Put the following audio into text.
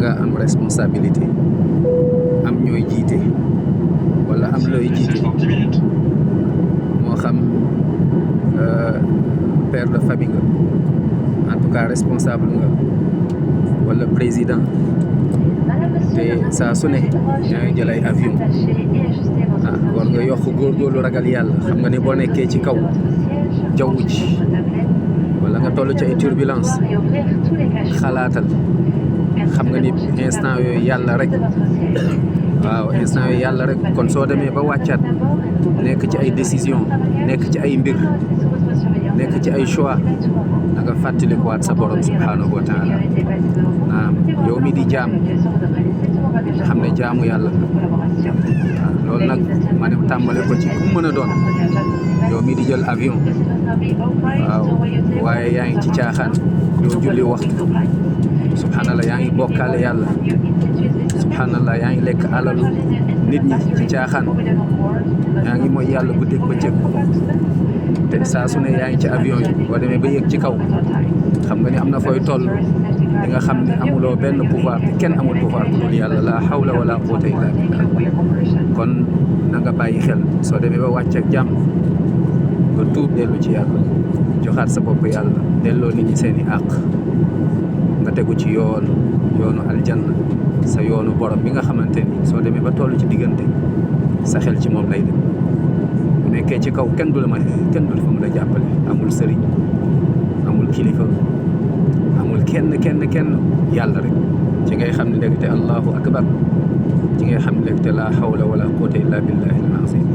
nga am responsabilité am ñooy jiite wala am looy jiite moo xam père de famille nga en tout cas responsable nga wala président te saa su ne yaa ngi jël ay avion war nga yokk góorgóorlu ragal yàlla xam nga ni boo nekkee ci kaw jaww ji wala nga toll ci ay turbulence xalaatal xam nga ni instant yooyu yàlla rek waaw instant yooyu yàlla rek kon soo demee ba wàccaat nekk ci ay décision nekk ci ay mbir nekk ci ay choix da nga fàttalikuwaat sa borom subhanahu wa taala naam yow mi di jaam xam ne jaamu yàlla waaw loolu nag ma ne tàmbale ko ci ku mën a doon yow mi di jël avion waaw waaye yaa ngi ci caaxaan doo julli waxtu subhanallah yaa ngi bokkaale yàlla subhanallah yaa ngi lekk alalu nit ñi ci caaxaan yaa ngi mooy yàlla guddeeg bëccëg te saa su ne yaa ngi ci avion yi boo demee ba yëg ci kaw xam nga ni am na fooy toll di nga xam ni amuloo benn pouvoir kenn amul pouvoir bu dul yàlla la hawla wala quwwata illa billah kon na nga bàyyi xel soo demee ba wàcc ak jàmm nga tuub dellu ci yàlla joxaat sa bopp yàlla delloo nit ñi seeni àq nga tegu ci yoonu aljanna sa yoonu borom bi nga xamante ni soo demee ba toll ci diggante sa xel ci moom lay dem bu nekkee ci kaw kenn du la kenn du la fa mën a jàppale amul sëriñ amul kilifa amul kenn yàlla rek ci ngay xam ne léegi te allahu akbar ci ngay xam ne léegi te la hawla wala quwwata illa billahi al azim